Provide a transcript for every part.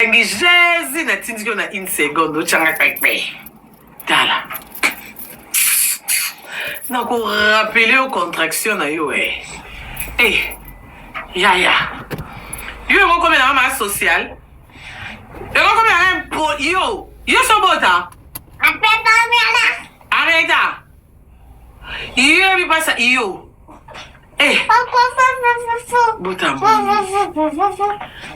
Ngi Jésus natindiki yo na une seconde otyanga pepe tala nakorapele yo contraction na yo e eh. eh, yaya yo yango okomelanga maa social yango okomelanga mpo yo yo sobota areta Iyo bipasa iyo. Eh. Botama.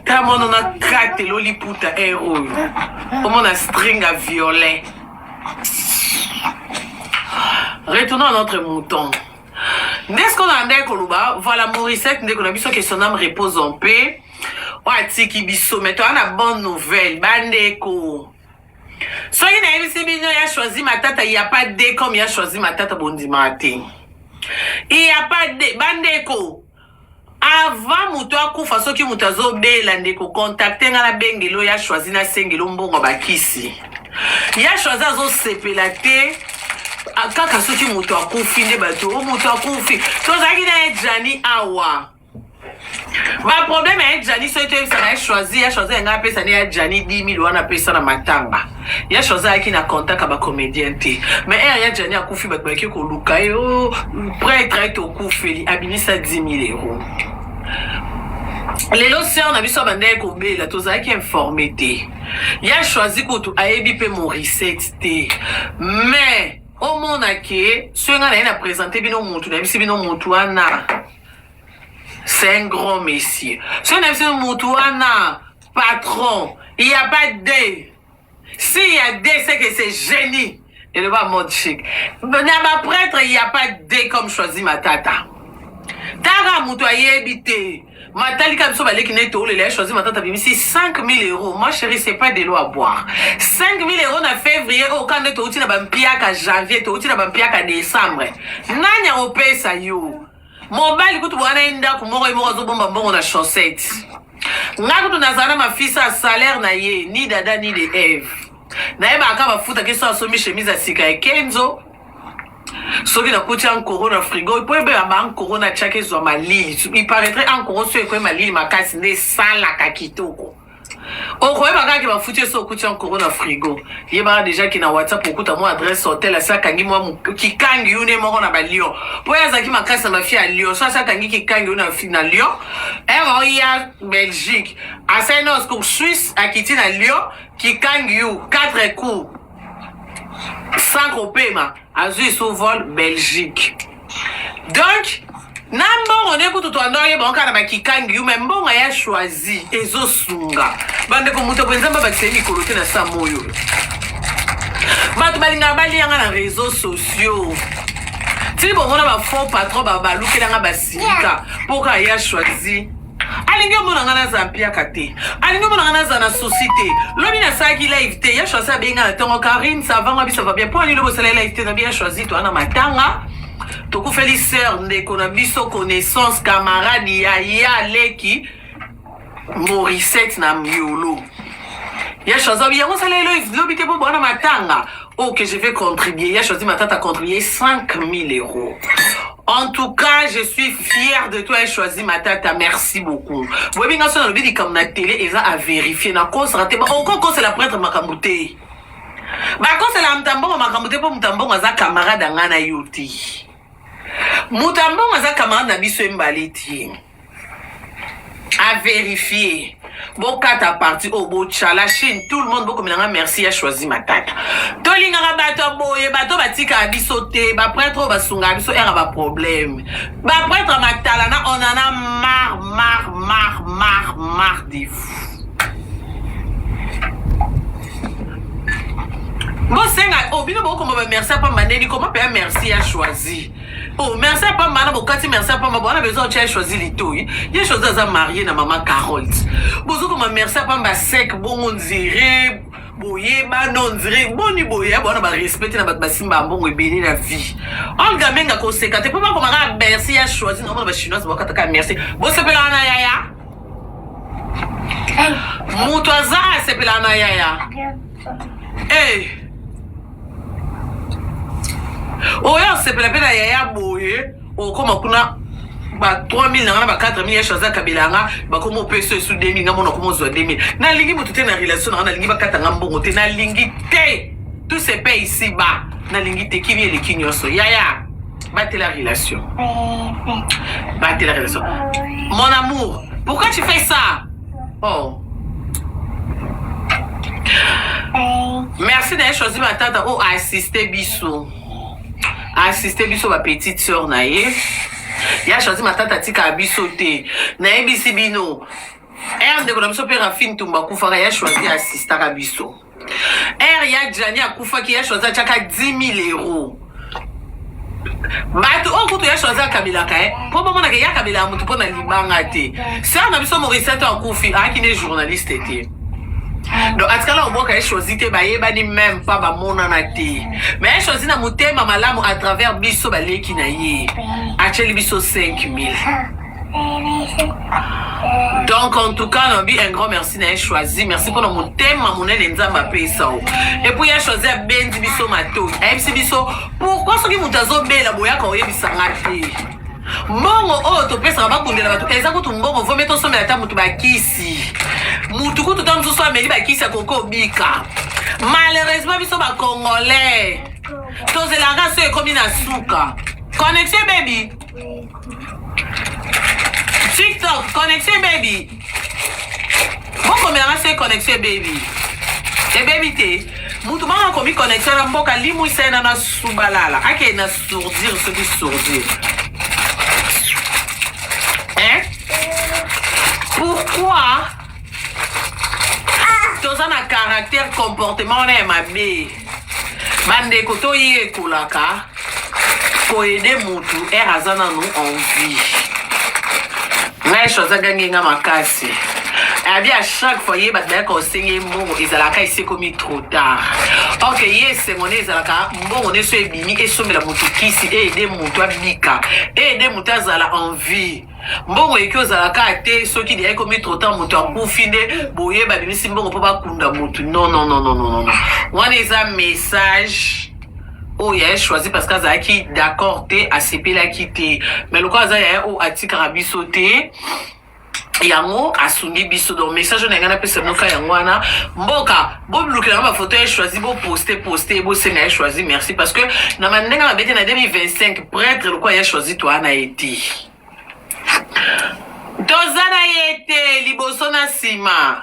Tala mwana na katelo liputa air oyo. Omona string à violet. Retournons à notre mouton. Nde ce qu'on a ndeko koloba, voilà Mauricette ndeko na biso que son âme repose en paix. Oyo atiki biso mais toza na bonne nouvelle bandeko. Soki nayebisi bino ya choisi matata il y a pas de comme ya choisi matata bondimaka te. Il y a pas de bandeko avant moto akufa soki moto azobela ndeko contacte nga nabengelo ya choisi nasengelo mbongo bakisi ya choisi azosepela te kaka soki moto akufi nde bato o moto akufi tozalaki na ye jani awa ba problème ya Gianni soki toyebisa na ye choisi ya choisi yanga apesa ne ya Gianni 10000 wana apesa na matanga ya choisi ayaki na contact ya ba comédien te mais heure ya Gianni akufi bato bayaki koluka ye oh, prêtre ete okufeli abimisa 10000 euros lelo sœur na biso abandaki kobela tozalaki informe te ya choisi kutu ayebi mpe morisette te mais omona ke soki ngai naye na présente bino mutu nayebisi bino mutu wana C'est un grand monsieur. Ce n'est pas mutu wana patron. Il n'y a pas de. S'il y a deux, c'est que c'est génie. Et le bas mode chic. Na ba prêtre, il n'y a pas de comme choisi ma tata. Tara mutu ayebi te. Matalika biso baleki ne tolela ya choisi matata bimisi 5000 euros. Ma chérie, c'est pas de l'eau à boire. 5000 euros na février oyo kande touti na bampiaka janvier, touti na bampiaka décembre. Nani akopesa yo? Mobali kutu bwana ye ndako moko ye moko azobomba mbongo na chaussette. Nga kutu nazala na mafisa ya salaire na ye ni dada ni de Eve. Nayebaka kaka bafutaki so asombi chemise ya sika ya Kenzo. Soki nakuti ankoro na frigo mpo ebeba ba ankoro natiaki ezwa malili. Il paraîtrait ankoro so ekoyi malili makasi nde esalaka kitoko. Okoyeba kaka ke bafuti yo so okuti ankoro na frigo. Yebaka deja ke na WhatsApp okuta mwa adresse hotel asi akangi mwa kikangi yo ne moko na ba Lyon. Po ye azalaki makasi na ba fille ya Lyon. So asi akangi kikangi yo na, na Lyon. Ere oya Belgique. Asali na Suisse akiti na Lyon kikangi yo 4 coups. Sans kopema azwi sous vol Belgique. Donc na mbongo nde kutu toanda oyeba ngo kaka na bakikangi yo me mbongo ya choisi ezosunga bandeko moto boye nzambe abakisa ye mikolo te na sa moyo bato balingaka balianga na réseau sociaux ti bomona ba faux patron balukelanga basilika mpo kaka ya choisi alingi omona ngai nazala mpiaka te alingi omona ngai nazala na souci te lobi nasalaki live te ya choisi abengi ngai na ntongo karine savanga biso va bien mpo ani lobi osalaki live te nabi ya choisi toa na matanga tokufeli sœur ndeko na biso connaissance camarade ya ya leki morisette na miolo ya choisi yango osala lobi te mpo bwana matanga Ok, je vais contribuer. Il a choisi ma tante a contribué 5000 euros. En tout cas, je suis fière de toi. J'ai choisi ma tata. Merci beaucoup. Boyebi nga so nalobi likambo na télé eza à vérifier. Na kosaka te. Okokosela prêtre makambo te. Bakosela moto ya mbongo makambo te mpo moto ya mbongo aza camarade ya ngai na yo te. Moto ya mbongo aza camarade na biso embale te. A verifier. Bokata parti oyo botya la Chine tout le monde bokomela nga merci ya choisi matata. Tolingaka bato ya boye bato batikaka biso te ba prêtre oyo basungaka biso ere ba problème. Ba prêtre ya matalana on en a marre marre marre marre marre de vous. Bosenga oh bino bokoma ba merci ya pamba ndeni koma pe ya merci ya choisi. Oh, merci ya pamba na bokati merci ya pamba bwana besoin otya choisi litoi ye choisi aza marie na mama carole bozokoma merci ya pamba sec bongo ndire boyebana ondire boni boye bwana barespecte na bato basimba mbongo ebele na vie olga menga koseka te mpo bakomaka merci ya choisi naomona bachinoise bakataka merci bosepelaka na yaya moto aza asepelaka na yaya hey. Eh. oyo osepela mpe na yaya boye okoma kuna ba 3000 na nga na ba 4000 ya choisi akabela nga bakoma opesa esu 2000 nga mona koma ozwa 2000. Nalingi moto te na relation na nga, nalingi bakata nga mbongo te, nalingi te. Tout se paye ici bas. Nalingi te, kimi eleki nyonso. Yaya, batela relation. Batela relation. Mon amour, pourquoi tu fais ça? Oh. Merci d'avoir choisi ma tata oh assister biso. Assister biso ba petite sœur na ye. Ya choisi ma tata tika biso te. Nayebisi bino. Er ndeko na biso pe Rafine Tumba kufaka ya choisi assistaka biso. Er ya Gianni akufaki ya choisi atiaka 10 000 euros. Bato oyo kutu ya choisi akabelaka eh mpo bamonaka ye akabelaka motu mpo na libanga te. Sœur na biso Mauricette akufi ayaki ne journaliste te. Donc atikala kobwaka ye choisi te, bayebani même pas, bamonana te. Mais ye choisi na motema malamu à travers biso baleki na ye atieli biso 5000. Donc en tout cas nabi un grand merci na ye choisi, merci mpona motema monene Nzambe apesa o. Et puis ye choisi abendi biso matoi, ayebisi biso pourquoi soki moto azobela boyaka oyebisanga te. Mbongo oyo topesaka bakundela bato eza kutu mbongo vome tosomela ata motu bakisi, mutu kutu ta mosusu ameli bakisi akoki obika. Malheureusement biso bacongolais tozelaka so ekomi na suka. Connexion baby, TikTok connexion baby, bokomelanga se connexion baby ebebi te. Mutu moko akomi connexion na mboka limwisa ye nano asubalala akende na sourdire soki sourdire hein? Pourquoi toza na caractère comportement wana ya mabe? Bandeko, toyekolaka koaider mutu ere aza nanu en vie. Ngai choisi agangi nga makasi abi à chaque fois ye bato bayaka kosenge ye mbongo ezalaka esi ekomi trop tard. Ok, ye esengo ne ezalaka mbongo ne so ebimi esombela motu kisi, eaider motu abika, eaider motu azala en vie. Mbongo eki ozalaka te soki deya ekomi trop tard, moto akufi nde boye babimisi mbongo mpo bakunda motu. Non, non, non, non, non, non. Wana eza message oyo yaya choisi parce que azalaki d'accord te, asepelaki te, mais lokola aza yaya oyo atikaka biso te, yango asungi biso. Donc message oyo na ngai napesa bino ka yango wana. Mboka bolukelanga bafoto ya choisi, boposte poste, bosenga ya choisi merci, parce que na mandenge mabe te na 2025 prêtre lokola ya choisi toa na ye te, toza na ye te liboso na nsima.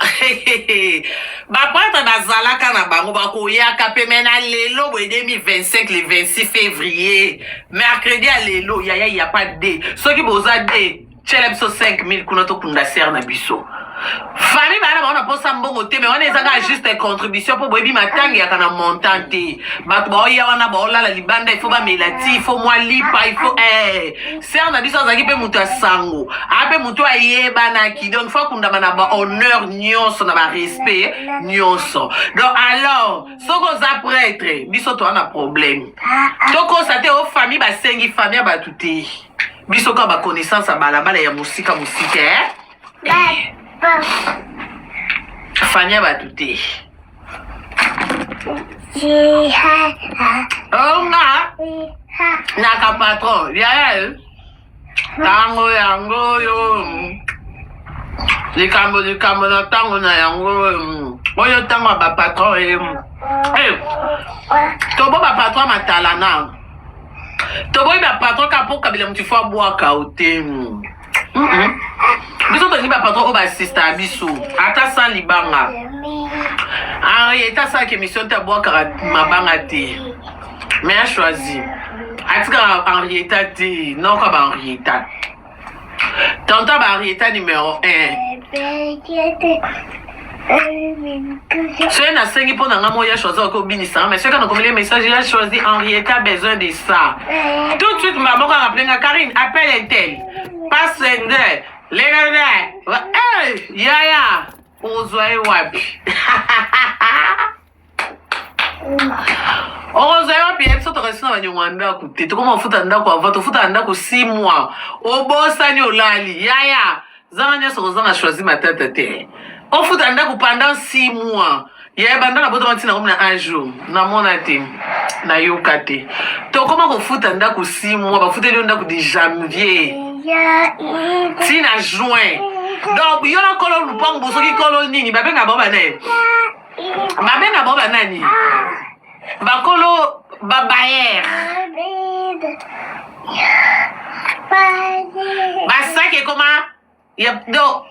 Baprêtre bazalaka na bango bakoyaka mpe me na lelo boye 2025 le 26 février, mercredi ya lelo, yaya ya pas de soki boza de tiela biso 5000 kuna tokunda sœur na biso. Famille bana bango na posa mbongo te, me wana eza kaka juste contribution mpo boyebi matangi yaka na montant te. Bato baoya wana baolala libanda, il faut bamela ti, il faut mwa lipa, il faut sœur na biso azalaki mpe moto ya sango, aa mpe moto ayebanaki, donc faut akundama na bahonneur nyonso, na barespect nyonso. Donc alors soki oza prêtre, biso toza na problème, tokosa te o famille basengi famille ya bato te, biso kaka baconnaissance ya balabala ya mosika mosika, eh? Famille ya bato te. Onga naka patron yaya ntango yango oyo likambo likambo na ntango na yango oyo ntango ya bapatron e tobo bapatron matalana, toboyi bapatron kaka mpo kabila motu fo abwaka o te. Biso tolingi bapatron oyo baasista ya biso ata sans libanga. Henriette asalaka émission te, abwakaka mabanga te, mais achoisi atikaka Henrietta te, noka ba Henrietta tanta ba Henrietta numéro 1. Soki nasengi mpo na nga moko ya choisi akobinisanga, mais soki nakomeli message ya choisi Henrietta besoin de ça tout de suite, mama moko arappeler nga: "Karine, appelle un tel, passe nde lelele." Yaya, ozwa ye wapi? Okozwa ye wapi? Ye biso tokasi na banyongo ya ndako te, tokoma kofuta ndako avant tofutaka ndako 6 mois, obosani olali. Yaya, zanga nyonso kozanga choisi matata te, ofuta ndako pendant 6 mois. Yaya, banda na botama ntina komi na un jour namona te, nayoka te tokoma kofuta ndako 6 mois. Bafuteli yo ndako de janvier. Ti na juin. Donc yo na kolo lupango bosoki kolo nini babenga bango banani? Babenga bango banani? Bakolo babayer. Basaki ekoma ya donc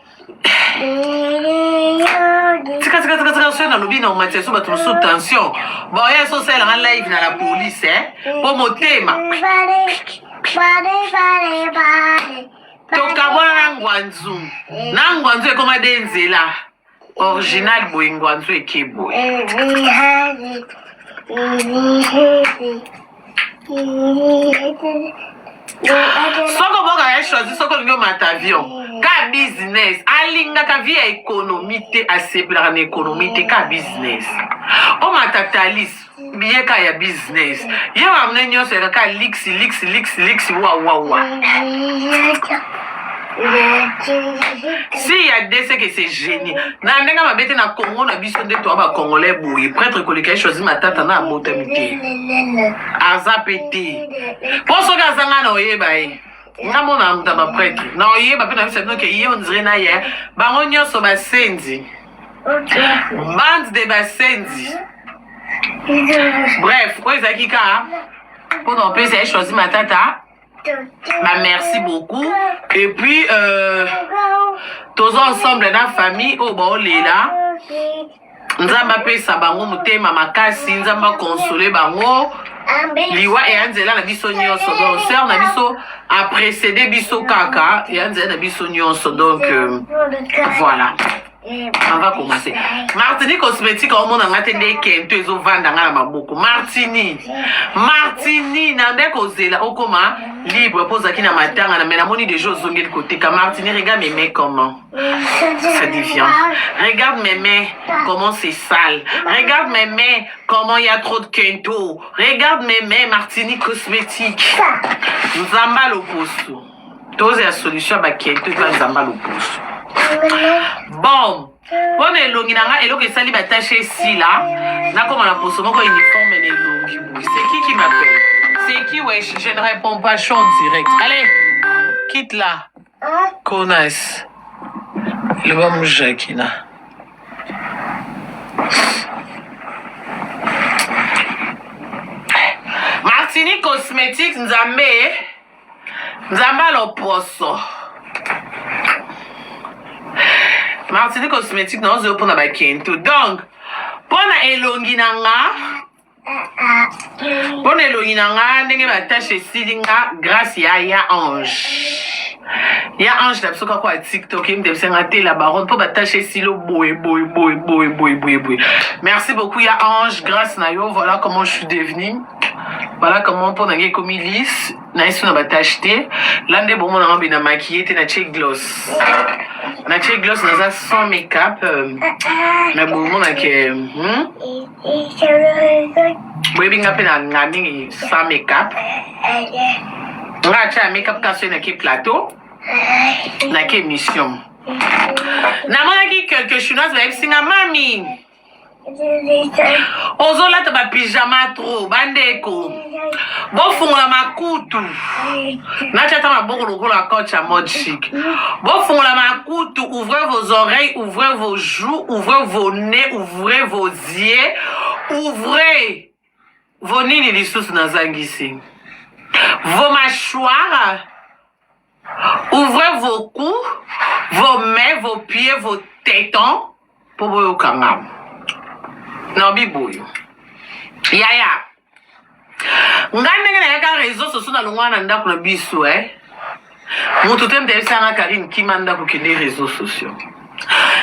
tika tika tika tika soki nalobi na omatisa so bato mosusu tension baoya so osalelanga live na la police eh? mpo motema tokabwana na ngwanzu na ngwanzu ekoma de nzela original boye ngwanzu eke boye Soko boka ya choisi soko olingi omata avion ka business alingaka vie ya ekonomi te asepelaka na ekonomi te ka business omata talis biye ka ya business ye bamne nyonso yaka ka lix lix lix lix wawawa si ya de que c'est génie na ndenge mabe te na congo na biso nde toa bacongolais boye prêtre koleka ye choisi matata na abotami te aza mpe te mpo soki aza ngai na oyeba ye nga mona moto ya baprêtre na oyeba mpe na bisa bino ke ye ondire na ye bango nyonso basenzi bande de basenzi bref oyo ezalaki kaka mpo na opesa ye choisi matata Bah, merci beaucoup. Et puis, euh, toza ensemble na famille oyo baolela nzambe apesa bango motema makasi nzambe akonsole bango liwa eya nzela na biso nyonso donc sœur na biso aprécédé biso kaka eya nzela na biso nyonso donc euh, voilà on va commencer martini cosmétique omona nga te nde kento ezovanda nga na maboko martini martini na nde kozela okoma libre mpo ozalaki na matanga na me namoni deja ozongeli koteka martini regarde mes mains comment ça devient regarde mes mains comment c'est sale regarde mes mains comment il y a trop de kento regarde mes mains martini cosmétique nzamba loposo tozela solution ya bakento epa nzamba loposo bon mpo na elongi na ngai eloko esali batashe esila nakoma na poso moko uniforme na elongi boye c'est qui qui m'appelle c'est qui wesh je ne réponds pas je suis en direct allez quitte là connasse loba mujakina martini cosmétique nzambe Nzambe loposo. Martini cosmétique na ozo pona ba kento. Donc, pona elongi na nga pona elongi na nga ndenge ba tache esili nga grâce ya ya ange ya ange na biso kaka ya tiktok ye mutebisa nga te la baronne mpo batache esili boye boye boye boye boye boye boye merci beaucoup ya ange grâce na yo voilà comment je suis devenue Voilà comment mpo na ngai ekomi lisse na yesu na batache te la nde bomona nga bina maquille te na tie gloss na tie gloss naza sans make-up euh, mais bomona ke hmm? boyebi nga mpe na nga mingi sans make-up nga atya ya make-up kasi nake plateau nake émission namonaki quelque chinoise bayebisi nga mami ozolata bapijama trop bandeko bofungola makutu natya ata maboko lokola coach ya mode chic bofungola makutu ouvrez vos oreilles ouvrez vos joues ouvrez vos nez ouvrez vos yeux ouvrez vos nini lisusu nazangisi vos mâchoires Ouvrez vos cous, vos mains, vos pieds, vos tétons mpo boyoka nga. Naobi boyo. Yaya, nga ndenge nayaka réseau sociaux nalongwa na ndako na biso eh. Moto te moto ayebisa nga Karine kima ndako kende réseau sociaux.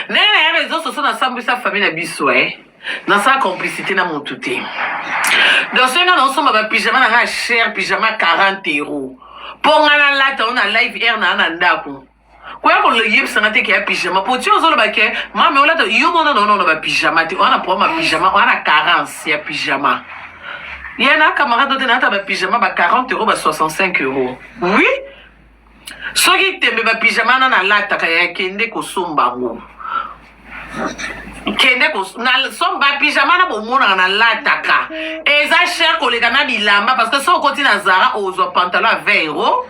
Ndenge naya réseau sociaux nasambwisa famille na biso eh. Nasala complicité na moto te. Donc soki nga naosomba ba pyjama na nga ya cher pyjama 40 euros. Mpo nga nalata yango na live air na na ndako. Koya koyebisa nga te ke ya pyjama po ti ozoloba ke mame olata yo mona na ona ba pyjama te oza na problème ya pyjama oza na carence ya pyjama. Ya na camarade ote nalata ba pyjama ba 40 euros ba 65 euros. Oui. Soki tembe ba pyjama na nalataka ya kende kosomba yango. Kende na somba pyjama na bomonaka nalataka eza cher koleka na bilamba parce que soki okoti na Zara ozwa pantalon ya 20 euros.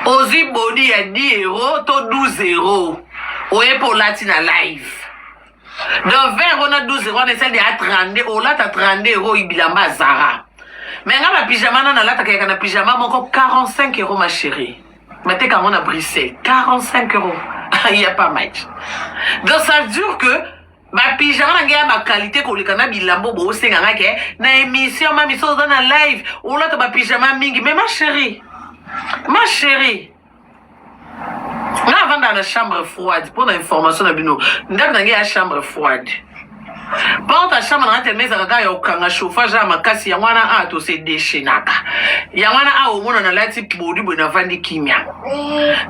Ozwi body ya 10 euro to 12 euro oye mpo olati na live. Donc 20 euro na 12 euro wana esali ya 32, olata 32 euro bilamba Zara. Mais nga ba pyjama na nalataka yaka na pyjama moko 45 euro ma chérie. Bateka yango na Bruxelles 45 euros. Il y a pas match. Donc ça veut dire que ba pyjama na ngai ya ba qualité koleka na bilambo bosenga nga ke na émission mami so oza na live olata ba pyjama mingi mais ma chérie ma chérie nga avandaka na chambre froide mpo na information na bino ndako na ngai ya chambre froide porte ya chambre na nga telema ezalaka kaka ya kokanga chauffage ya makasi yango wana awa tose déchaînaka yango wana awa omona nalati bodi boye navandi kimia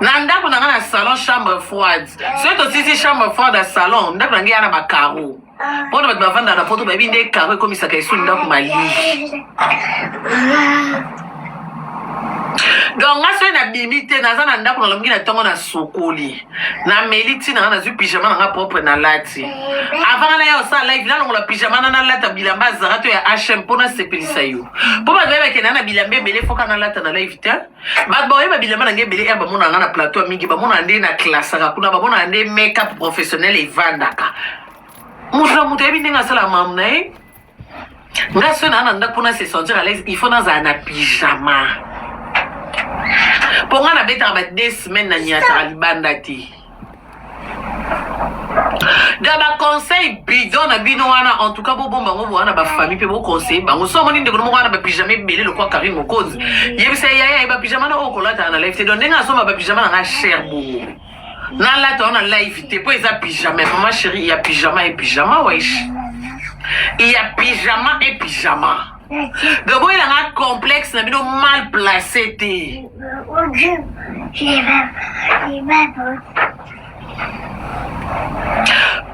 na ndako na nga na salon chambre froide soki tosisi chambre froide ya salon ndako na ngai ya na bakaro mpona bato bavandaka na poto bayebi nde karo ekomisaka esu ndako malili donc nga soki nabimi te naza na ndako nalamuki na ntongo nasokoli nameli ntina nga nazwi pyjama na nga propre nalati avant nga naya kosala live nalongola pyjama na nalata bilamba ya zara to ya hm mpo nasepelisa yo mpo bato bayebake na na bilamba ebele foka nalata na live te bato baoyeba bilamba na ngai ebele ya bamonaka nga na plateau ya mingi bamonaka nde na klasaka kuna bamonaka nde make up professionnel evandaka moto na moto ayebi ndenge asalaka mamu na ye nga soki naa na ndako mpona se sentir à l'aise il faut nazala na pyjama mpo nga nabetaka ba deux semaines na nyataka libanda te da baconseil bidon na bino wana en tout cas bobomba yango bowana bafamille mpe boconseille bango so omoni ndeko moko wana bapijama ebele lokwa karine mokonzi yebisa ye yaya ye bapijama na oyo kolataka na live te donc ndenge asomba bapijama na nga cher bongo nalata wana live te mpo eza pyjama mama chérie ya pyjama e pyjama wesh ya pyjama e pyjama donc boyelanga complexe na bino mal placé te.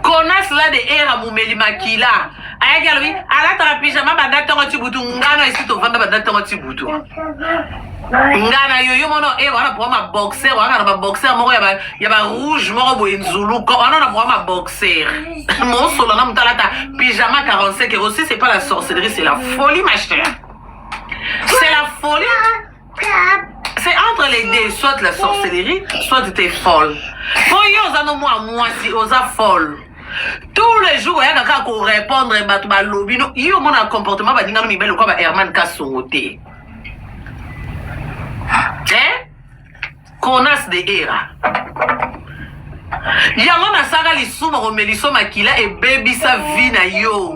Konas la de era mumeli makila ayaki alobi alataka pyjama banda ntongo ti butu ngano esi tovanda banda ntongo ti butu nga na yo yo mono e wana problème ya boxer wana na ba boxer moko ya ba rouge moko boye nzuluka wana na problème ya boxer mosolo na moto alata pyjama 45 euros si c'est pas la sorcellerie c'est la folie ma chère c'est la folie c'est entre les deux soit la sorcellerie soit tu es folle po yo oza no mwa mwasi oza folle tous les jours oyaka kaka korépondre bato balobi no yo omona comportement baningano mibali lokola ba herman kasongo te eh? Connasse de era yango nasaka lisumu komeliso makila ebebisa vie na yo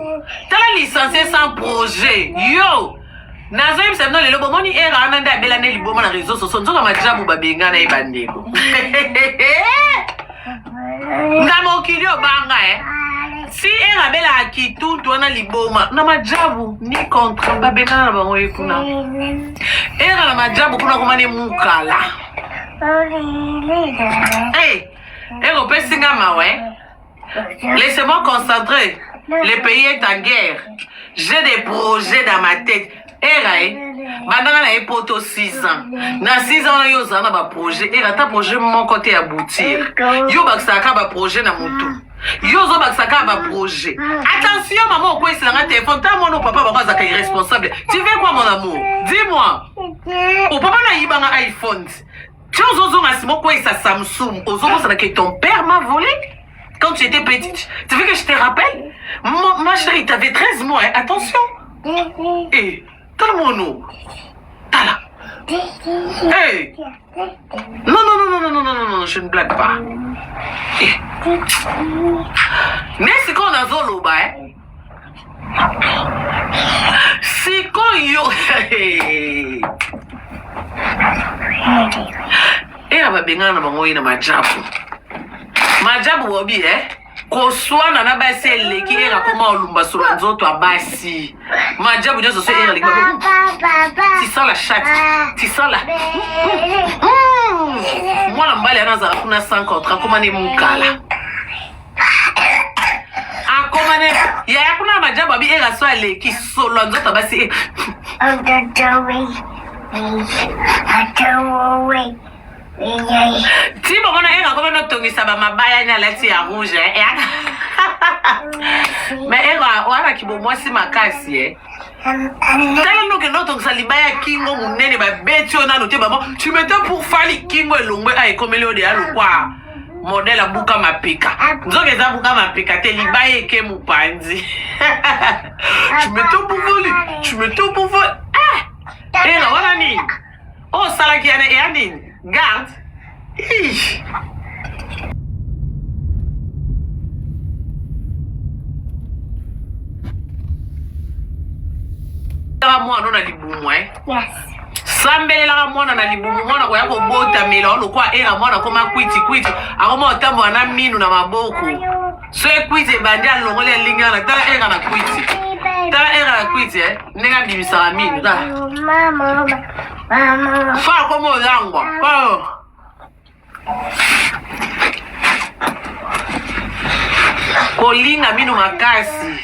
tala licencie sans projet yo nazoyebisa bino lelo bomoni era wana nde abela nde liboma na réseau soso nzoka majabu babengana ye bandeko nga mokili obanga eh. Si era abelaka kituntu wana liboma na majabu ni contrat babengana na bango ye kuna era na majabu kuna koma ne mukala hey, era opesi nga mawa eh? Laissez-moi concentrer. Le pays est en guerre. J'ai des projets dans ma tête. Era eh? Bandanga na ye poto 6 ans. Na 6 ans wana yo ozala na ba projet. Era ata projet moko te aboutir. Yo bakisaka kaka ba projet na mutu. Yo ozobakisa kaka ba projet. Attention maman okweyisela nga téléphone. Tala mwana papa bango azalaka irresponsable. Tu veux quoi mon amour? Dis-moi. O papa na yibanga iPhone. Tu ozozonga nsima okweyisa Samsung. Ozobosana que ton père m'a volé? Quand tu étais petite, tu veux que je te rappelle? Ma, ma chérie, tu avais 13 mois, hein? Attention. Eh, tala mono. Tala. Hey. Non, non, non, non, non, non, non, non, je ne blague pas. Eh. Mais sikoyo nazoloba, eh. Sikoyo. Era babengana na bango ye na majabu. Majabu bobi, eh. Koswana na basi eleki era koma olumba solo nzoto ya basi majabu nyonso so era aleki tu sens la chatte tu sens la mwana mobali wana azala kuna sans contrat akoma ne mukala akoma ne yaya kuna na majabu abi era so aleki solo ya nzoto ya basi Ti bomona era akoma notongisa bamabaya ni alati ya rouge eh. Mais era wana kibomwasi makasi eh. Tala nokende otongisa libaya kingo monene babeti yo nano te bamo tu mete pour fali kingo elongwe a ekomeli yo deya lokwa modele abuka mapeka nzoka eza buka mapeka te libaya eke mopanzi. Tu mete pour fali, tu mete pour fali. Ah, era wana nini osalaki yana eya nini garde. Ih. Mwana na libumu eh? Yes. Sambelelaka mwana na libumu, mwana koya kobotamela olokwa era mwana akoma kwiti kwiti, akoma otambola na minu na maboko. So ekwiti ebandi alongoli alingi wana. Tala era na kwiti, tala era na kwiti eh? Ndenge abimisaka minu, tala fa akoma olangwa. Oh. Kolinga minu makasi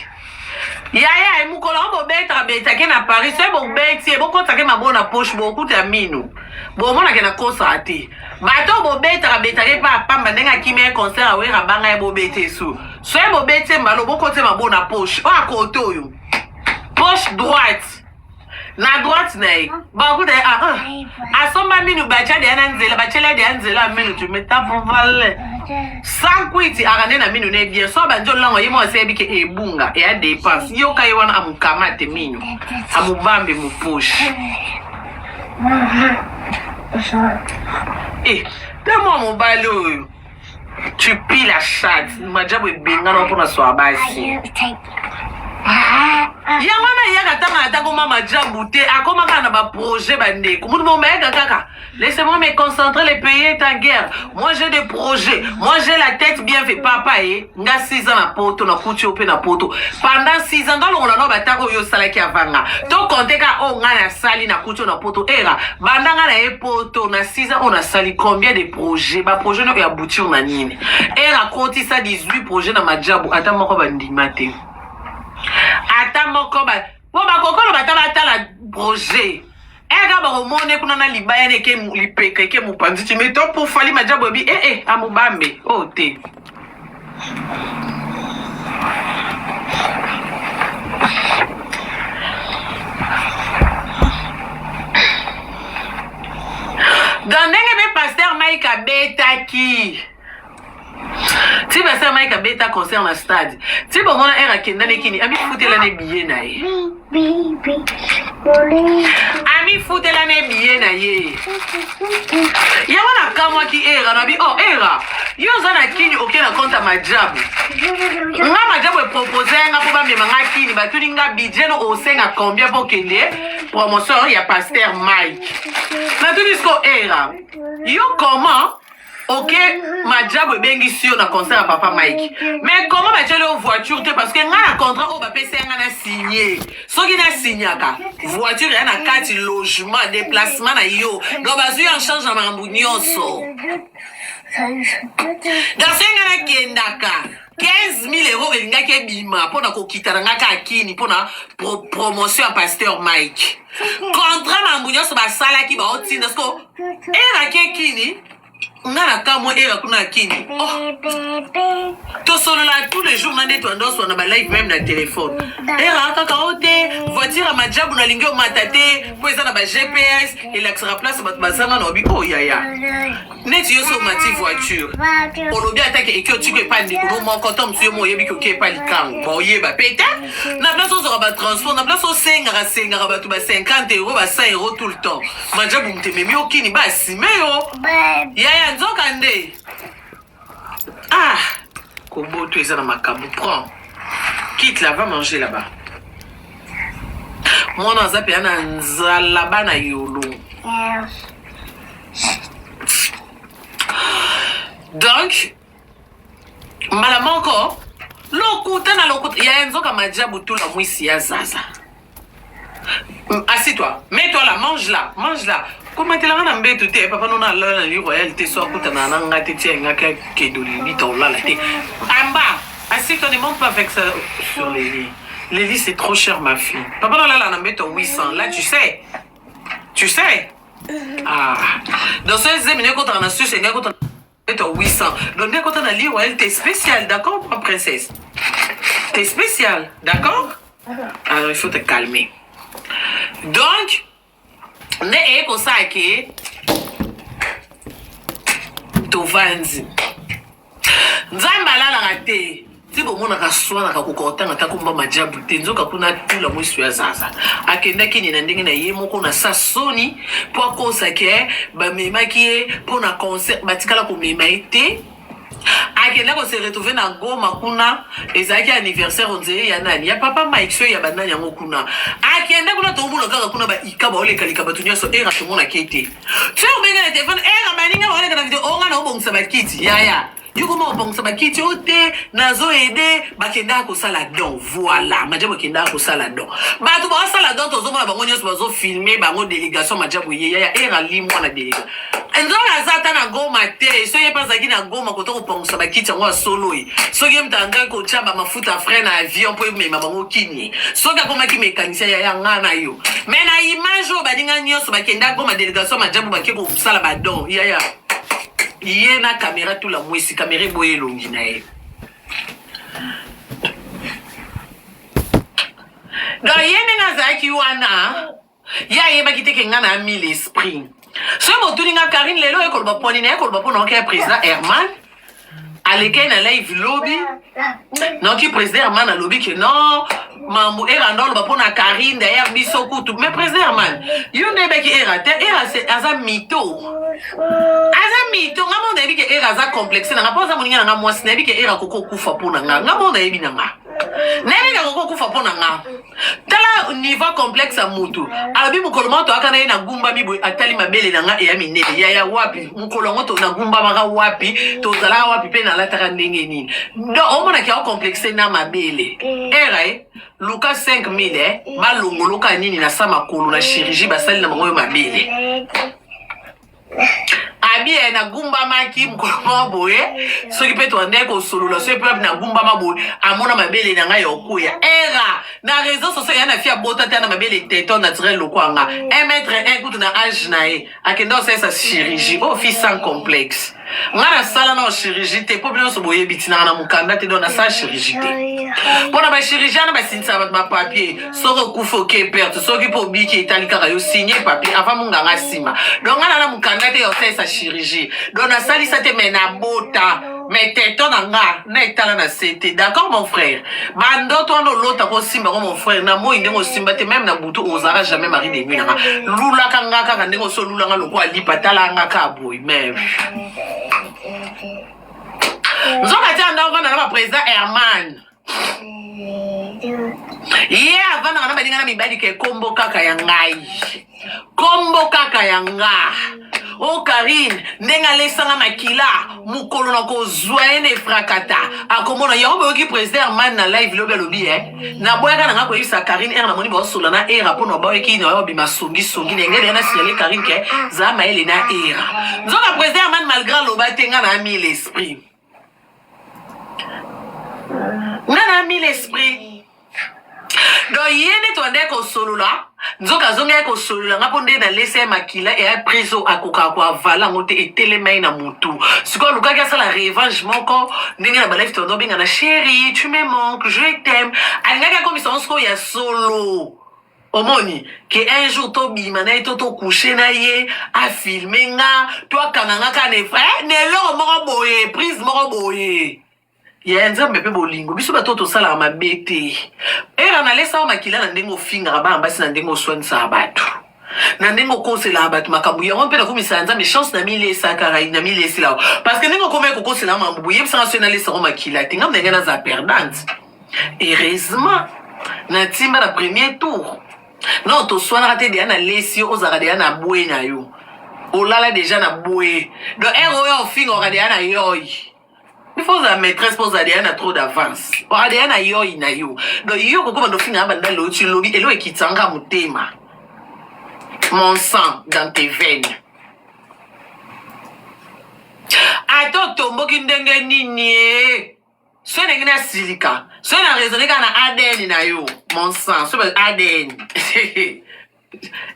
yaya e mokolo yango bobetaka betake na Paris, soki bobeti ye bokotake maboko na poche, bokuta minu, bomonake na kosaka te. Bato oyo bobetaka betake mpe apamba ndenge akimi ye concert awera banga ye, bobete esu soki bobeti ye mbalo bokoti maboko na poche oyo akote oyo poche droite na droite na ye, bakuta ye. Ah, ah. Asomba minu, batya deya na nzela, batyela deya nzela ya minu. Tu metapuvale sans kwiti akande na minu ne bien. So abandi olangwa ye moko aseyebi ke ebunga eya dépense. Yoka ye wana amukamate minu, amubambe muposhe e te mwa mobali oyo. Tu pies la chatte majabu ebengana mpona swa basi. Yango wana eyaka ntanga ata koma majabu te, akoma kaka na baprojet. Bandeko, mutu moko bayaka kaka: laissez-moi me concentrer, le pays est en guerre, moi j'ai des projets, moi j'ai la tête bien fait. Papa ye nga 6 ans na poto, nakuti yo mpe na poto pendant 6 ans. Ndalongola no bataka oyo osalaki avanga to konte ka oyo nga nasali, nakuti yo na poto. Era banda nga na ye poto na 6 ans oyo nasali combien de projets? Baprojet noko ya bouture na nini? Era akotisa 18 projet na majabu, ata moko bandima te, ata moko ba po bakokolo bata batala projet eka bakomone kuna na libaya na eke lipeka eke mopanzi. Ti meto pour fali majabu ebi eh eh amobambe oyo te. Donc ndenge mpe pasteur Mike abetaki ti pasteur Mike abeta concert na stade, ti bomona ere akenda nekini, amifutela ne billet na ye, amifutela ne billet na ye. Yango nakamwaki era nabi: oh era, yo oza na kini, oke na compte ya majabu. Nga majabu epropose nga mpo bamema nga kini, batuni nga budget no osenga combien mpo okende promotion ya pasteur Mike. Natuni siko era: yo comment ok majabu ebengisi yo na concert ya papa Mike, mais comment batieli yo voiture te? Parce que nga na contrat oyo bapesi nga na signe, soki nasignaka voiture ya na kati, logement, déplacement na yo, donc bazwi en charge na makambo nyonso. Donc soki nga nakendaka, 15 000 euros elingaki ebima mpona kokita na nga kaka kini mpona promotion ya pasteur Mike. Contrat, makambo nyonso basalaki, baotinda siko eraki ekini. Nga na kamwe era kuna ya kini. Oh. Tosolola tous les jours, nga nde toandoswa na balive, même na telefone. Era kaka o te voiture ya majabu nalingi omata te mpo eza na ba GPS elakisaka place bato bazanga na obi. Oh yaya, neti yo so omati voiture, olobi atake eki otiki epa ndeko no moko to mosu, yo mo oyebi ke oki epa likango, baoyeba pe te. Na place ozwaka batransport, na place osengaka sengaka bato ba 50 euro, ba 100 euro tout le temps, majabu moto ememi okini basime yo yaya. Nzoka nde ah koboto eza na makambo. Prends, quitte là, va manger là-bas. Mwana aza mpenza na nzala, bana yolo. Donc mbala moko lokuta na lokuta yaya, nzoka majabu tula mwisi ya zaza. Assis-toi, mets-toi là, mange là, mange là. Komatelanga na mbeto te, papa nona alala na lit royal te, so akutana na nga te, tia nga kedo lilita olala te. Amba, assis-toi, ne monte pas avec ça sur les lits. Les lits, c'est trop cher, ma fille. Papa nona alala na mbeto 800. Là, tu sais. Tu sais. Ah. Dans ce zemi, ne kotaka na suce, ngai kotaka na 800. Donc, nde kota na lit royal, t'es spécial, d'accord, ma princesse? T'es spécial, d'accord? Alors, il faut te calmer. Donc nde eye kosala ke tovandi. Nzambe alalaka te. Ti bomonaka aswanaka koka kotanga ata komba majabu te nzoka kuna tula mwisu ya zaza akendaki ni na ndenge na ye moko na sa soni mpo akosa ke bamemaki ye mpo na concert batikala komema ye te akenda ko se retrouver na Goma kuna ezalaki anniversaire onzeye ya nani ya papa Mike soki ya banani yango kuna akenda kuna tokomona kaka kuna ba ika baolekaleka bato nyonso era tomonaki ye te soki obenga na telefone era baninga baoleka na video onga na obongisa bakiti yaya yo koma obongisa bakiti o te nazo aide bakendaka kosala don voilà majabu akendaka kosala don bato baosala don tozomona bango nyonso bazofilme bango délégation majabu ye yaya era limwa na délégation nzoka aza ata na goma te soki ye mpe azalaki na goma kota kopangusa bakiti yango ya solo ye soki ye moto andaki kotya bamafuta ya frein na avion mpo emema bango kini soki akomaki mécanicien yaya nga na yo me na image oyo baninga nyonso bakenda goma délégation majabu bake kosala badon yaya ye na kamera tula mwisi kamera eboye elongi na ye donc ye ndenge azalaki wana ye ayebaki te ke nga na mille esprit soki botuni nga karine lelo oye koloba poni na ye koloba mpo naoki ya président herman alekei na live lobi naoki président herman alobi ke non mambo era ndo aloba mpo na karine d'ailleurs biso kutu mais président herman yo nde oyebaki era te era aza mito aza mito nga mo nayebi ke era aza complexe na nga mpo aza moninga na nga mwasi nayebi ke era akoki kokufa mpo na nga nga mo nayebi na nga nayebi ke akoki kokufa mpo na nga tala niveau complexe ya mutu alobi mokolo moko toyaka na ye nagumbami boye atali mabele na nga eya minene yaya wapi mokolo yango nagumbamaka wapi tozalaka wapi mpe nalataka ndenge nini donc omonaki yango complexe na mabele era e luka 5000 eh, balongoloka nini na sa makolo na chirurgie basali na bango yo mabele abi eh, nagumbamaki mokolo moko boye soki mpe tobandaki kosolola soki mpe nagumbama boye amona mabele na ngai ya okwea era na réseau sociaux ya na fi abota te na mabele teton naturel lokwa nga 1 mètre 1 kutu na age na ye akenda kosalisa chirurgie oyo fi sans complexe nga nasala nao chirurgie te mpo bino nyonso boyebi tinaka na mokanda te donc nasala chirurgie te mpo na bachirurgie wana basinisaka bato bapapier soki okufi oke perte soki mpo obiki etali kaka yo signe papier avant monganga nsima donc nga na na mokanda te ya kosalisa chirurgie donc nasalisa te mai nabota mais teton na nga na etala na se te d'accord mon frère bandoto wana olota kosimba ngo mon frère na moi ndenge osimba te meme na butu ozalaka jamais mari de nuit na nga lulaka nga kaka ndenge osi olula nga lokola lipa tala nga kaka boye mais nzoka ti anda ovanda na baprésident herman ye avandaka na baninga na mibali ke kombo kaka ya ngai kombo kaka ya nga o oh, karine ndenge alesanga makila mokolo na kozwa ye na efrakata akomona yango boyoki président herman na live lobi alobi e naboyaka na nga koyebisa karine ere namoni baosola na era mpo na bayoki na babima songisongi na engele na signale karine ke zaa mayele na era nzoka président herman malgré aloba te nga na mille esprit nga na mille esprit donc ye nde tobandaki kosolola nzoka azongaki kosolola nga mpo nde nalesa ye makila eya prise oyo akokaka koavala yango te etelema ye na motu sikoyo alukaki asala revanche moko ndenge na balife tobanda obenga na chéri tu me manque je t'aime alingaki akomisa yango sikoyo ya solo omoni ke un jour tobima na ye to tocouche na ye afilme nga to akanga nga kaka na eh, na eloko moko boye prise moko boye ya nzambe mpe bolingo biso bato oyo tosalaka mabe te era nalesaka makila na ndenge ofingaka bana basi na ndenge oswanisaka bato na ndenge okoselaka bato makambo yango mpe nakomisaka nzambe chance na milesaka na mileselaka parce que ndenge okomaki kokosela makambo boyebisaka soki nalesaka makila te ngai ndenge naza perdante heureusement natimba na premier tour non toswanaka te deya nalesi yo ozalaka deya na bwe na yo olala deja na bwe donc ere oyo ofingaka deya na yoi il faut ozala maîtresse mpo ozala deya na trop d'avance oka deya na yoi na yo donc yo kokoma ndofinga banda loti lobi elo ekitanga motema mon sang dans tes veines ata otomboki ndenge nini e soki ndenge nasilika soki na raisonne kaka na adn na yo mon sang soki adn.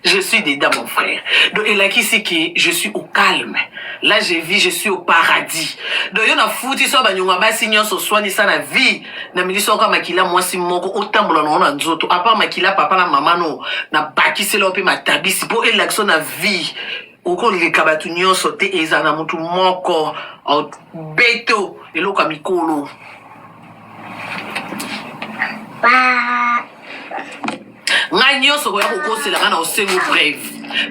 Je suis dedans, mon frère. Donc, elakisi que je suis au calme. Là, je vis, je suis au paradis. Donc, yo na futi so banyonga basi nyonso swanisa na vie. Na miliso oka makila mwasi moko otambola na na nzoto. À part makila papa na mama no na bakisela pe matabisi po elakisa na vie. Okoleka bato nyonso te eza na mutu moko beto eloko ya mikolo. Ba Ngai nyonso koya kokosela ngai na osengo preuve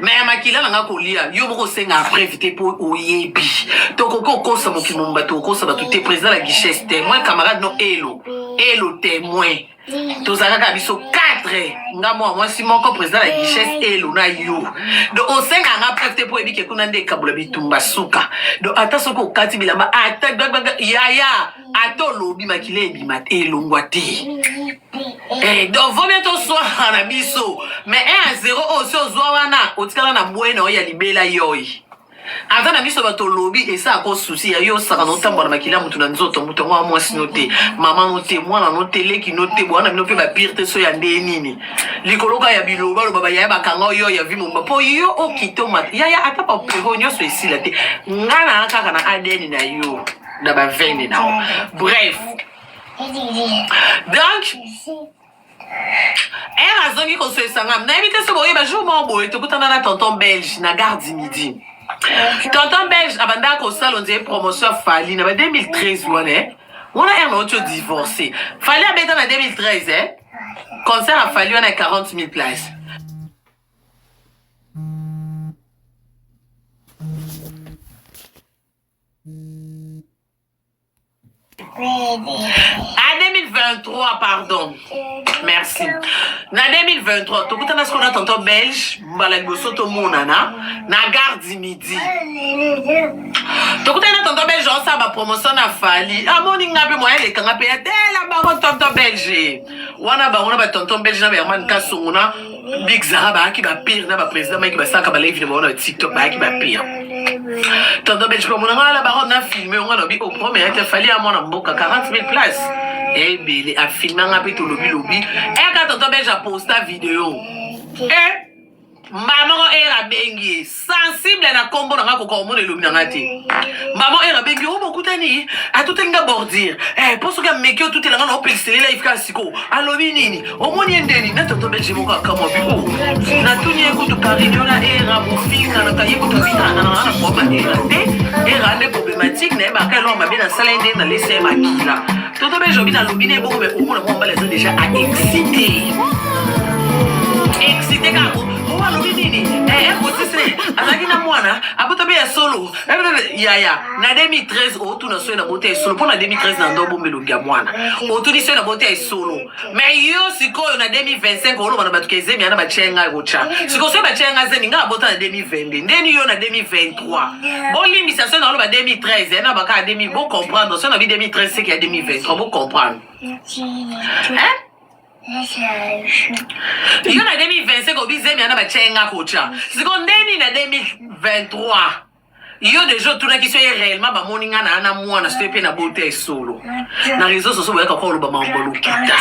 me ya makila na ngai kolia yo moko osenga preuve te mpo oyebi tokoki okosa mokili mobimba tokokosa bato te président la guichesse témoin camarade no elo elo témoin tozalaka kaka biso 4 nga mwa mwasi moko président la guichesse elo na yo donc osenga nga preuve te mpo oyebi ke kuna nde ekabola bitumba suka donc ata soki okati bilamba ata yaya ata olobi makila ebima te elongwa te eh, donc vaut mieux toswaka na biso mais 1 à 0 oyo si ozwa wana otikala na bwe na oyo ya libela yoi ata na biso bato olobi esala ko susi ya yo osaka na otambola makila motu na nzoto moto yango wa mwasi no te mama no te mwana no te leki no te bwana bino mpe bapire te so ya nde nini likolo kaka ya bilobaloba bayaya bakanga yo ya vi momba mpo yo okite omata yaya ata bapero nyonso esila te nga na kaka na adn na yo na ba veine na yo bref donc ere azongi kosoyesa nga nayebi te so boyeba jour moko boye tokutana na tonton belge na gare du midi tonton belge abandaka kosala ondire promotion ya fali na ba 2013 wana eh. wana ere na oti odivorce fali abeta na 2013 eh. concert ya fali wana ya 40 000 place À 2023, pardon. Merci. Na 2023, tokutana sikoyo na tonton belge mbala liboso tomonana na gare du midi. Tokutana na tonton belge osala ba promotion na Fally. Amoni nga mpe moyen eleka nga mpe ya tela bango tonton belge. Wana bango na ba tonton belge na ba Herman Kasongo na Big Zara bayaki ba pire na ba président Mike basalaka ba live na bango na TikTok bayaki ba pire. Tonton Belge mpo mona nga la baronne na filme nga lobi au premier te fallait à mwana mboka 40 000 places. Ebele a filme nga pe tolobi lobi. Eka tonton Belge a posta video. Eh mbala moko ere abengi ye sensible na nkombo na nga koka omona elongi na nga te mama ere abengi o bokutani atuteli nga bordure eh, mpo soki ameki otutela nga na opelisele live kaka sikoyo alobi nini omoni ye ndeni na tonton belge moko akamwa bi o natuni ye kutu paris yo na era bofinganaka ye kutu abitana na na koma era te era nde problématique na ye baka eloko mabe nasala ye ndenge nalesa ye makila tonton belge obi nalobi na ye bongo me omona mwa mobali aza déjà a excité excité kaka o alobi nini ekotisi azalaki na mwana abota mpe ya solo yaya na 2013 otuna soki na bota ya solo mpo na 2013 na ndo obomba elongi ya mwana otuni soki na bota ya solo mais yo sikoyo na 2025 oloba na bato ke zemi yana batye ngai kotya sikoyo soki batye ngai zemi ngai abota na 2022 ndeni yo na 2023 bolimbisa soki naoloba 2013 ya na baka ya 2000 bocomprendre soki nabi 2013 seke ya 2023 bocomprendre hein? Yo na 2025 obi zemi yana batye nga kotya sikoyo ndeni na 2023 yo deja otunaki so ye réellement bamoni nga na na mwana soki mpe na bota esolo na réseau sociaux boyaka kwa oloba mambo lokuta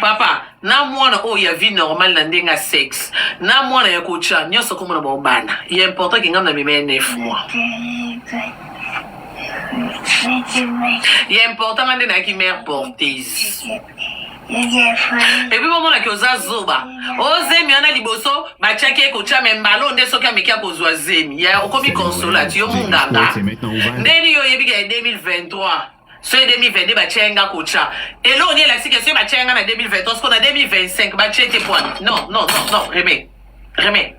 papa na mwana oyo ya vie normale na ndenge ya sexe na mwana ya kotya nyonso komona bao bana ya important ke ngai na mema ye 9 mois ya important nga nde nayaki mare porteuse epuis bomonaki oza zoba ozemi wana liboso batiaki ye kotya me mbala nde soki ameki akozwa zemi ya okomi consolate yo munganga ndeni yo oyebi ke 2023 soki 2022 batya ye nga kotya eloko nini elakisi ke soki batya ye nga na 2023 siko na 2025 batye te pwani non non non non remets remets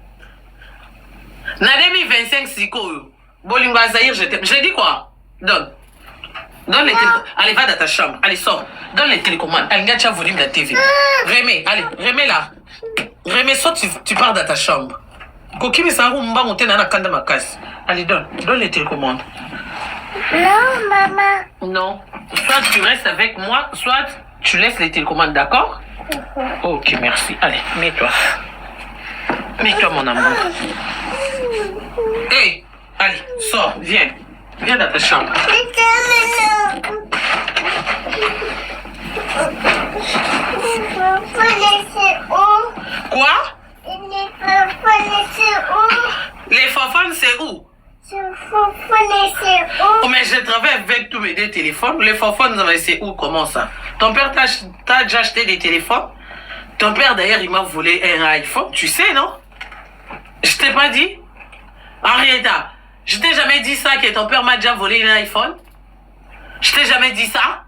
na 2025 sikoyo Bolingo ya Zaïre, je t'aime. Je dis quoi Donne. Donne les télécommandes. Allez, va dans ta chambre. Allez, sors. Donne les télécommandes. Allez, tu volume la TV. Remets, allez, remets là. Remets, soit tu, tu pars dans ta chambre. Kokimisa yango mbangu te na na kanda makasi. Allez, donne. Donne les télécommandes. Non, maman. Non. Soit tu restes avec moi, soit tu laisses les télécommandes, d'accord Ok, merci. Allez, mets-toi. Mets-toi, mon amour. Hey, allez, sors, viens. Viens dans ta chambre. Quoi? je travaille avec tous mes deux téléphones. Les forphones, c'est où Comment ça Ton père t'a déjà acheté des téléphones Ton père, d'ailleurs, il m'a volé un iPhone. Tu sais, non Je t'ai pas dit Henrietta, je t'ai jamais dit ça, que ton père m'a déjà volé un iPhone Je t'ai jamais dit ça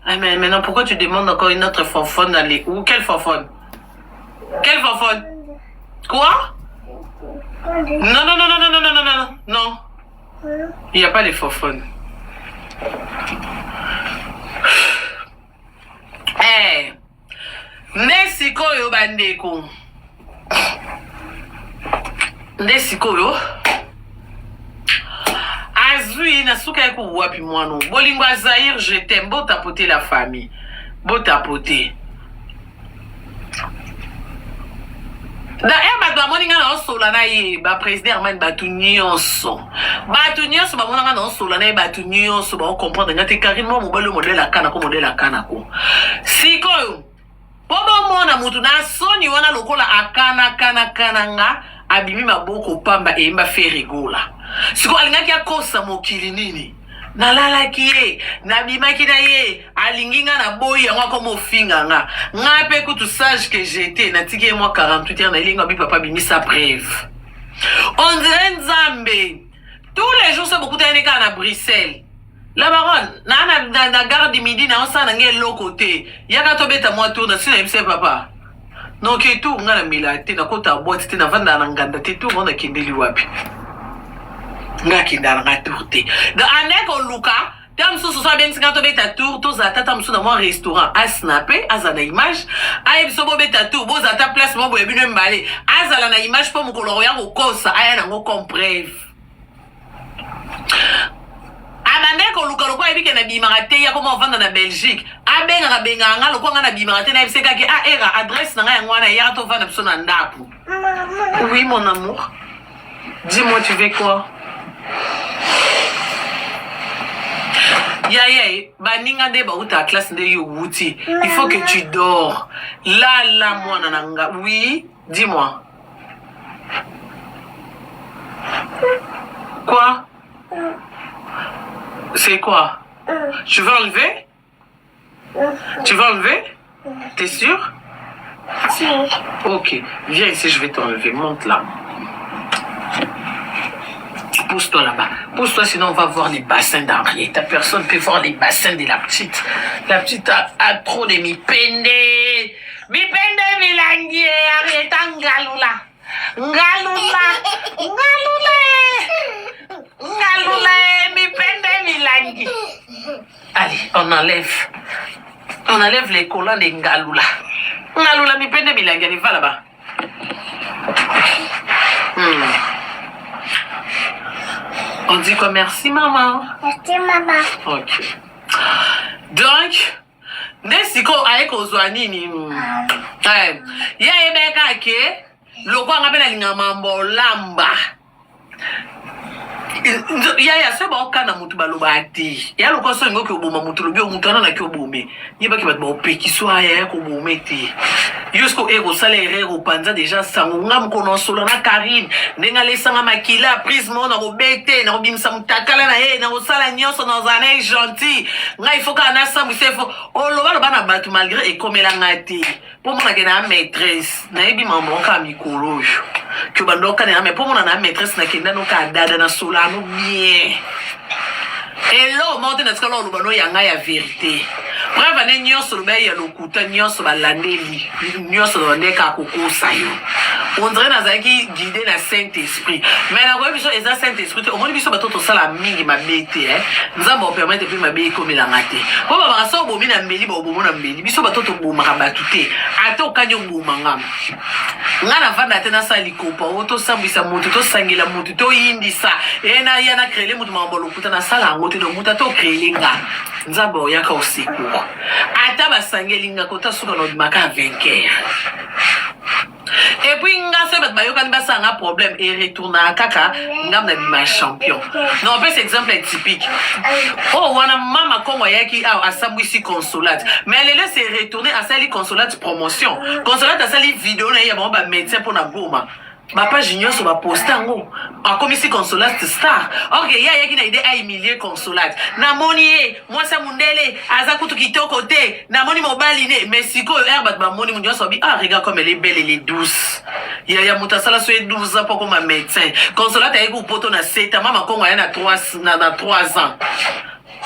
Ah, mais maintenant, pourquoi tu demandes encore une autre forphone d'aller où Quelle forphone Quelle forphone Quoi Non, non, non, non, non, non, non, non, non, non. Il n'y a pas les forphones. Eh, nde sikoyo bandeko nde sikoyo azwi na suka ye kowapi mwana bolingo ya zaire je t'aime botapote la famille botapote da e bato bamoni ngai naosola na ye baprésident hermane bato nyonso bato nyonso bamona ngai naosola na ye bato nyonso baocomprendre ngai te karine mwa mobali oyo modele akanako modele akanako sikoyo mpo bomona motu na soni wana lokola akanakanakana nga abimi maboko pamba eyemba ferigola sikoyo alingaki akosa mokili nini nalalaki ye nabimaki na ye alingi nga naboyi yango akoma ofinga nga nga mpe kutu sage que j'étais natiki ye mwa 48 heures na elingi abi papa bimisa preuve on dirait nzambe tous les jours so bokutani kaka na bruxelles la baronne naa na, na, na gare du midi naosala na ngai eloko te yaka tobeta mwa tour na si nayebisa ye papa noke tour nga namela te nakota boite te navandaka na nganda te tour ngo nakendeli wapi nga akendaka na nga tour te donc ande koluka ta mosusu so abengisi nga tobeta tour tozala tata mosusu na mwa restaurant asnape azala na image ayebi so bobeta tour bozala ta place moko boye bino mibale azala na image mpo mokolo akoya kokosa aya nango comme preuve abandaki koluka lokola ayebi ke nabimaka te ya koma ovanda na belgique abengaka bengaka nga lokola nga nabimaka te nayebise kaki ah era adresse na ngai yango wana eyaka tovanda biso na ndako oui mon amour dis-moi tu veux quoi yaya baninga nde bautaka classe nde yo owuti il faut que tu dors lala mwana na nga oui dis-moi Quoi C'est quoi Tu veux enlever Tu veux enlever T'es sûr Si. Ok, viens ici, je vais t'enlever. Monte là. Pousse-toi là-bas. Pousse-toi, sinon on va voir les bassins d'Henrietta. Personne ne peut voir les bassins de la petite. La petite a, a trop de mipende. Mipende milangi, Henrietta ngalula. Ngalula. Ngalula. Ngalula, mipende milangi. Allez, on enlève. On enlève les collants de Ngalula. Ngalula, mipende milangi, allez, va là-bas. Hmm. On dit quoi Merci maman. Merci maman. Ok. Donc, nde sikoyo aye kozwa nini eh, ye ayebeka ke lokola nga mpe nalinga mambo olamba yaya soki baokana motu balobaka te ya lokola soki olingi oboma motu lobi motu wana naki obome yebaki bato baopekisi aya ya kobome te yo siko eye kosala erreur opanza deja sango nga mokolo nasola na karine ndenge alesanga makila prise moko nakobete nakobimisa motakala na ye nakosala nyonso nazala na ye gentil ngai ifo kaka nasambwisa ifo olobaloba na bato malgré ekomela ngai te mpo monake na maîtresse nayebi mambo kaka mikolo oyo ke bando okanela me mpo mona na maîtresse nakenda no kaka dada na solano bien elo moko te natikala oloba no yanga ya verité preuve ane nyonso loba ya lokuta nyonso balandeli nyonso nde kaka kokosa yo on dirait nazalaki guide na saint esprit mais nakoyebi biso eza saint esprit te omoni biso bato tosala mingi mabe te eh? nzambe opermettre mpe mabe ekomelanga te mpo babaka so obomi na mbeli baobomo na mbeli biso bato tobomaka bato te ata okani oboma nga nga navanda te nasala likopa o tosambwisa motu tosangela motu toyindisa e naya na créele motu makambo lokuta nasala yango te donc motu ata ocréele nga nzambe oyaka osecour ata basangeli nga kota suka na obimaka vainqueur epuis nga soki bato bayokani basala nga problème e retournaka kaka nga na bima champion non opesa exemple ya typique oyo oh, wana mama kongo ayaki awa asambwisi consolate mais lelo se retourne asali consolate promotion consolate asali video na ye ya bango bamédecin mpo na goma. Bapage nyonso baposte yango, akomisi Consolate star. Ok, ye ayaki na idée ahumilie Consolate. Namoni ye mwasi ya mundele aza kutu kitoko te, namoni mobali ne. Mais sikoyo ere bato bamoni moto nyonso babi, ah, regarde comme elle est belle, elle est douce. Yaya moto asala so ye 12 ans mpo akoma médecin. Consolate ayeki kopoto na seta, mama Kongo aya na 3 na 3 ans.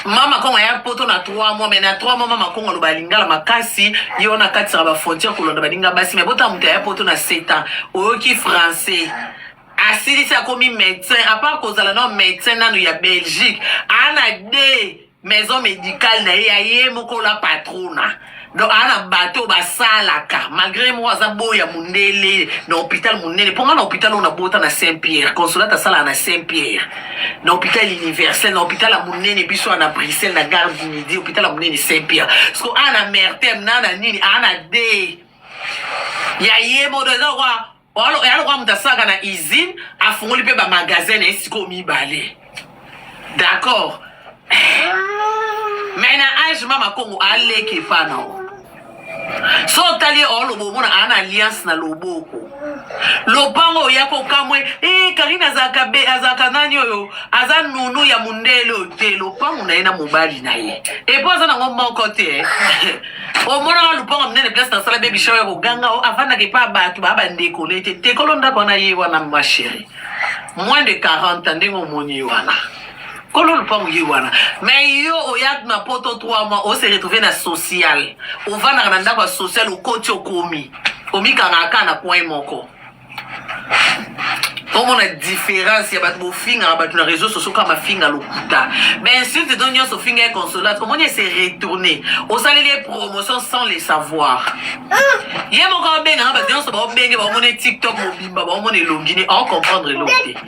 Mama Kongo aya poto na 3 mois, mais na 3 mois mama Kongo aloba lingala makasi, ye wana akatisaka ba frontière kolanda baninga basi. Mais bota moto aya poto na 7 ans, oyoki français, asilisi akomi médecin. À part kozala na médecin nanu ya Belgique, ana de maison médicale na ye ya ye moko la patrona. Donc ana bato basalaka, malgré moko aza boya mundele na hôpital monene. Mpo nga na hôpital oyo nabota na Saint Pierre, Consolate asalaka na Saint Pierre, na hôpital universel, na hôpital ya monene biso na Bruxelles, na gare du Midi, hôpital ya monene Saint Pierre. Parce que ana mertem na na nini, ana de ya ye moto eza lokwa ya lokwa moto asalaka na usine, afungoli mpe bamagasin na ye sikoyo mibale. D'accord, mais na age mama Kongo aleki epa na o. So otali ye, oloba omona aa na alliance na loboko, lopango oya kokamwe. E Karine azalaka be, azalaka nani oyo aza nunu ya mondele oyo te, lopango na ye na mobali na ye epo aza nango moko te. Omonaka lopango monene, place nasala baby shower ya koganga o avandaka epa bato baa bandeko na ye te. Tekolo ndako wana ye wana, ma chérie, moins de 40 ans, ndenge omoni ye wana, kolo lopango ye wana. Mais yo oya na poto 3 mois, ose retrouve na social, ovandaka na ndako ya social, okoti, okomi omikangaka kaka na coin moko. Omona différence ya bato bofingaka bato na réseau sociaux, kaka mafinga lokuta, bainsulte to nyonso ofinga ye Consolate, omoni ese retourne, osaleli ye promotion sans le savoir. Ye moko abengaka bato nyonso, baobenge, baomona TikTok mobimba, baomona elongi ne aocomprendre elongi te.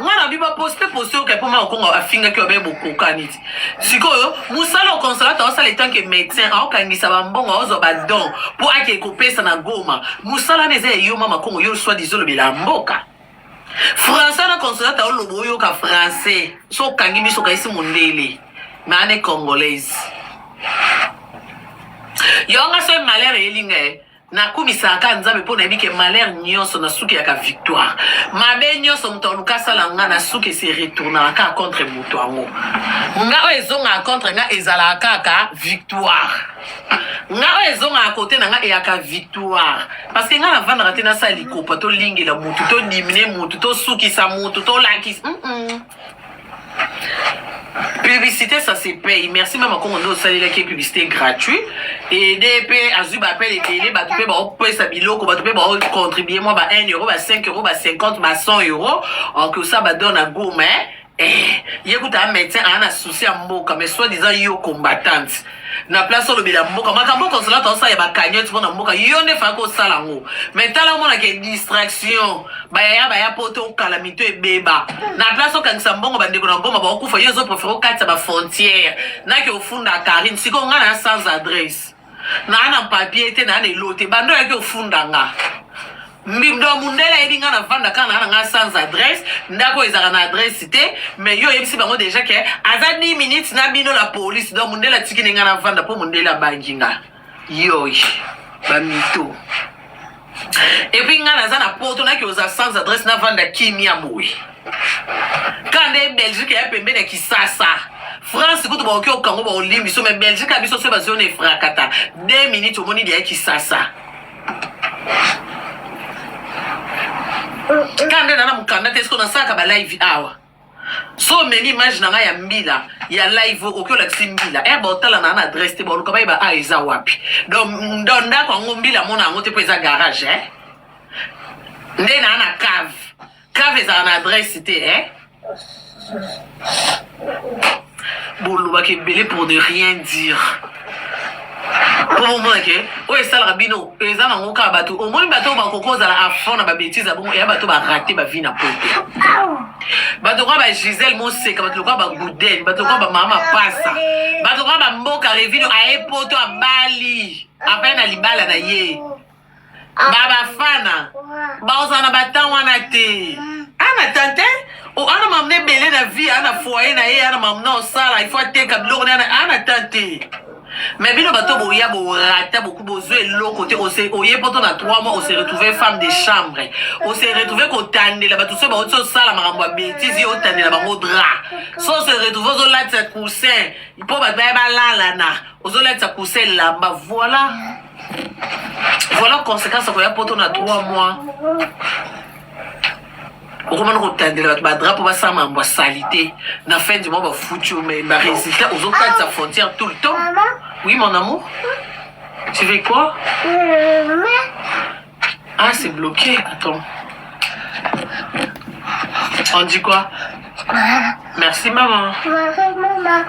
Mwana bi baposte poste oke mpo ma Okongo afingaki obe bokokani ti sikoyo mosala. Oconsolate aosala etant que médecin, aokangisa bambongo, aozwa badon mpo ake kopesa na Goma. Mosala wana eza ya yo mama Kongo, yo soi-disant olobela mboka français na Consolate aoloba, oyoka français so okangi miso okayisi mondele, mais ane congolaise. Yonga so malheur eyelinga ye, nakumisaka kaka Nzambe mpo nayebi ke malheur nyonso na suki yaka victoire. Mabe nyonso moto aluka asala nga, na suki ese retournaka kaka contre moto yango. Nga oyo ezongaka contre nga ezalaka kaka victoire. Nga oyo ezongaka kote na nga eyaka victoire, parce que nga navandaka te nasala likopa, tolingela motu, todimine motu, tosukisa motu, tolakisa. Publicité, ça se paye. Merci mama Kongo nde osalelaki publicité gratuit, ede mpe azwi baappel ebele, bato mpe baopesa biloko, bato mpe baocontribue mwa ba 1 euro, ba 5 euro, ba 50, ba 100 euro okosa badon na Goma. Eh, ye kuta a médecin, aa na souci ya mboka, mais soi disant yo combattante, na place olobela mboka, makambo Consolate osala ya bacagnotte mpo na mboka, yo nde faka kosala yango. Mais tala, omonaka distraction, bayaya baya po te okala mito ebeba. Na place okangisa mbongo, bandeko na Goma baokufa, yo ozopréféré okatisa bafrontière naki ofunda Karine. Sikoyo ngai na sans adresse, naa na papier te, naa na elo te, bando oyaki ofunda nga mbindo. Mundele ayebi nga navanda kaka na nga sans adresse, ndako ezalaka na adresse te. Mais yo oyebisi bango déjà ke aza 10 minutes na bino la police. Donc mundele atiki ne nga navanda mpo mundele abangi nga yoi bamito. Et puis nga naza na poto, naki oza sans adresse, navanda kimia boye ka nde Belgique ya pembeni ya Kisasa. France kutu baoki okango baolimbi so, mais Belgique ya biso so bazwi ona efrakata 2 minutes, omoni dia Kisasa. Ka nde na mokanda te. Soki nasalaka balive awa, so omemi image na ngai ya mbila ya live, okoki olakisi mbila e baotala na adresse te, baoluka bayeba a eza wapi. Donc ndako yango mbila mona yango te mpo eza garage, eh? Nde na cave, cave ezala na adresse te, eh? Bolobaka ebele pour ne rien dire, mpo bomona ke oyo esalaka bino eza nango kaka bato. Omoni bato oyo bakoki kozala à fond na babêtises ya bongo, eya bato barate bavie na poto, bato lokola ba Gisele Moseka, bato lokola baguden, bato lokola bamama Mapasa, bato lokola bamboka Revino aye poto, abali afai na libala na ye, babafana bakozala na batan wana te. Ana tante o ana mamuna ebele na vie, ana foyer na ye, ana mamuna osala, il faut ateka biloko na ana tante. Mais bino bato boya borata boku bozwa eloko te, oye poto na 3 mois, ose retrouve femme de chambre, ose retrouve kotandela bato soki bauti osala makambo ya betise, yo otandela bango drap, so ose retrouve ozolatisa coussin mpo bato baya balalana, ozolatisa coussin elamba. Voilà, voilà conséquence ya koya poto na 3 mois. Okomana kotandela bato badrap mpo basala mambo ya salite. Na fin du mois bafuti yo, mais barésultat, ozokatisa frontière tout le temps. Oui, mon amour, tu veux quoi? Ah, c'est bloqué, attends. On dit quoi? Merci maman. Maman.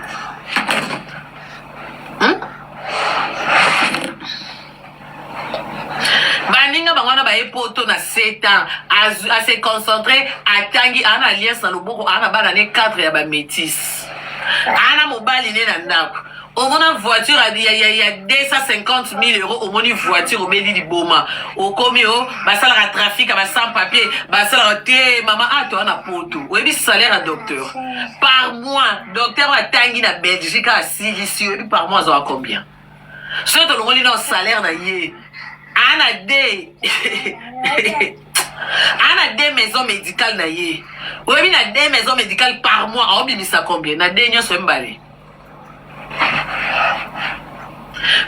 Baninga bango wana baye poto na 7 ans, ase concentré, atangi, aa na alliance na loboko, aa na bana ne 4 ya bamétis, aa na mobali ne na ndako. Omona voiture ya 250 000 euros, omoni voiture, obeli liboma, okomi o basalaka trafic ya basans papier, basalaka te. Mama, a toa na poto, oyebi salaire ya docteur par mois? Docteur oyo atangi na Belgique, asilisi, oyebi par mois azwaka combien? Soki tolongoli na salaire na ye, ana deux maison médicale na ye, oyebi na deux maison médicale par mois aobimisa combien? Na deux nyonso mibale,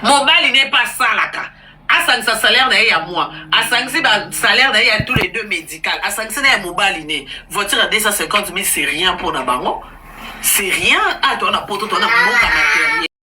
mobali ne mpe asalaka, asangisa salaire na ye ya mois, asangisi basalaire na ye ya tous les deux médical, asangisi na ya mobali ne, voiture ya 250 000, c'est rien mpo na bango, c'est rien. Ah, toa na poto, toa na mboka matériel.